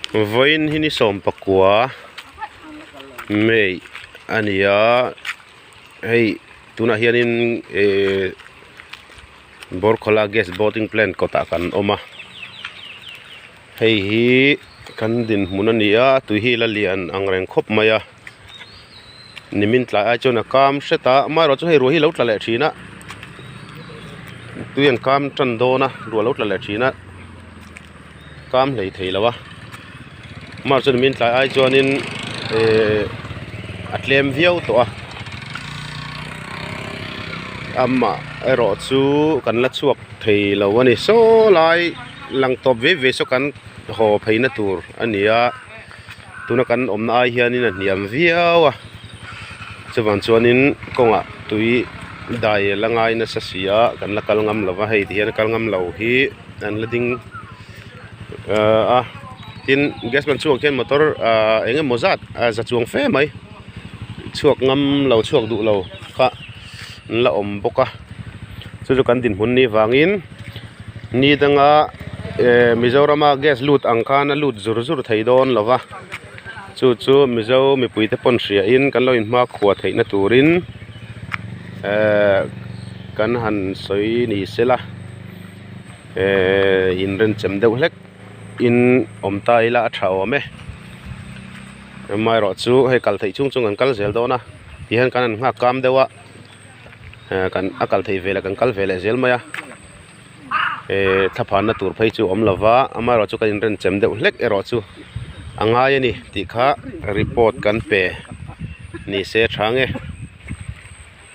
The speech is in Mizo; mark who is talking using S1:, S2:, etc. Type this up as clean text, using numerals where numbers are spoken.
S1: Vawiin hi ni 19 May a ni a hei tunah hianin ehh Borkhola gas boating plant kawtah kan awm a hei hi kan dinhmun a ni a tui hi la lian ang reng khawp mai a nimin tlai ai chuan a kam hret a amaherawhchu hei ruah hi a lo tla leh thin a tui an kam tan dawn a ruah a lo tla leh thin a. Kam hlei thei lo a mahse chuan min tlai ai chuanin ehh a tlem viau tawh a amah erawh chu kan la chhuak thei lo a ni saw lai lang tawp ve ve saw kan haw phei na tur a ni a tuna kan awmna ai hianin a hniam viau a chuvang chuanin kawngah tui dai la ngai nasa si a kan la kal ngam lo va hei ti hian kal ngam lo hi. An la ding a tin gas ban chhuak hian motor ah eng emaw zat a za chuang fe mai chhuak ngam lo chhuak duh lo kha an la awm bawk a chu chu kan dinhmun ni vangin ni danga eh Mizorama gas lut ang khan a lut zur zur thei dawn lo va chu chu Mizo mipui te pawn hria in kan lo inhmakhua theihna turin eh kan han sawi ni sela. Ehh inrenchem deuh hlek in awm ta ila a tha awm e amaherawh chu hei kal theih chhung chu kan kal zel dawn a tihian kan han nghak kam deuh a eh kan a kal theih veleh kan kal ve leh zel mai a eh thlaphanna tur phei chu a awm lova amaherawh chu kan inrenchem deuh hlek erawh chu a ngai a ni tih kha report kan pe ni se tha nge.